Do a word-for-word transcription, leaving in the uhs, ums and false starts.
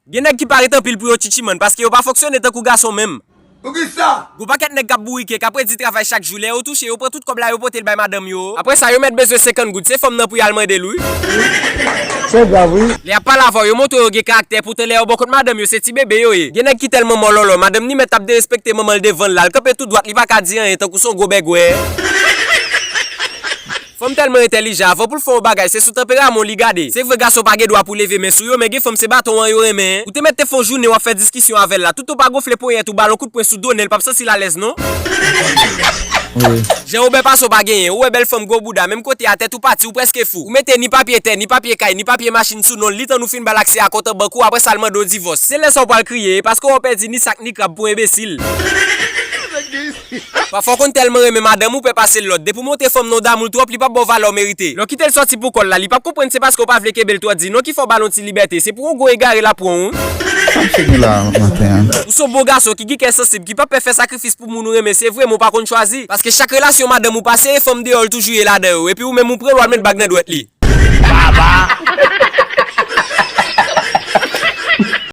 Gen nèg ki pa ret anpil pou yo tchitchi man, paske yo pa fonksyone tankou gason menm. Poukisa? Gon pakèt nèg k ap bourike, k ap redi travay chak jou, lè yo touche, yo pran tout kòb la, yo pote l bay madanm yo. Apre sa, yo mèt bezwen senkant goud, se fanm nan pou y al mande l, wi. Se grav, wi. Lè y ap pale avè w, yo montre w yo gen karaktè, poutan lè yo bò kot madanm yo, se ti bebe yo ye. Gen nèg ki tèlman mòlòlò, madanm ni mèt ap derespekte manman l devan l la, l kanpe tou dwat, li pa ka di anyen, tankou se yon gwo bègwè. Fanm tèlman entèlijan, avan pou l fè yon bagay, se sou tanperaman w li gade. Se vre gason pa gen dwa pou leve men sou yo, men gen fanm se baton an yo renmen. Ou te mèt te fè yon jounen w ap fè diskisyon avè l la, tout ou pa gonfle ponyèt ou ba l yon kout pwen sou do nen, l p ap santi l alèz non. Jan Wobè pase w pa genyen, ou wè bèl fanm gwo bouda, menm kote a tèt ou pati, ou prèske fou. Ou mete ni papye tè, ni papye kay, ni papye machin sou non l, li tann ou fin ba l aksè a kont an bank ou, apre sa l mande w divòs. Se lè sa w pral kriye, e paske w pèdi ni sak ni krab pou enbesil. Pafwa w konn tèlman renmen madanm ou pè pase l lòd. Depi w montre fanm nan w damou l twòp, li p ap ba w valè w merite. Lè w kite l sòti pou kò l la, li p ap konprann se paske w pa vle kenbe l twò di non ki fè w ba l yon ti libète. Se pou yon gwo egare l ap pran w. Sa misye gen la maten an? Ou se yon bon gason ki gen kè sansib, ki p ap pè fè sakrifis pou moun ou renmen, se vre, men w pa konn chwazi. Paske chak relasyon madanm ou pase, e fanm deyò l toujou ye ladan yo. Epi ou menm ou pran l w al met bag nan dwèt li.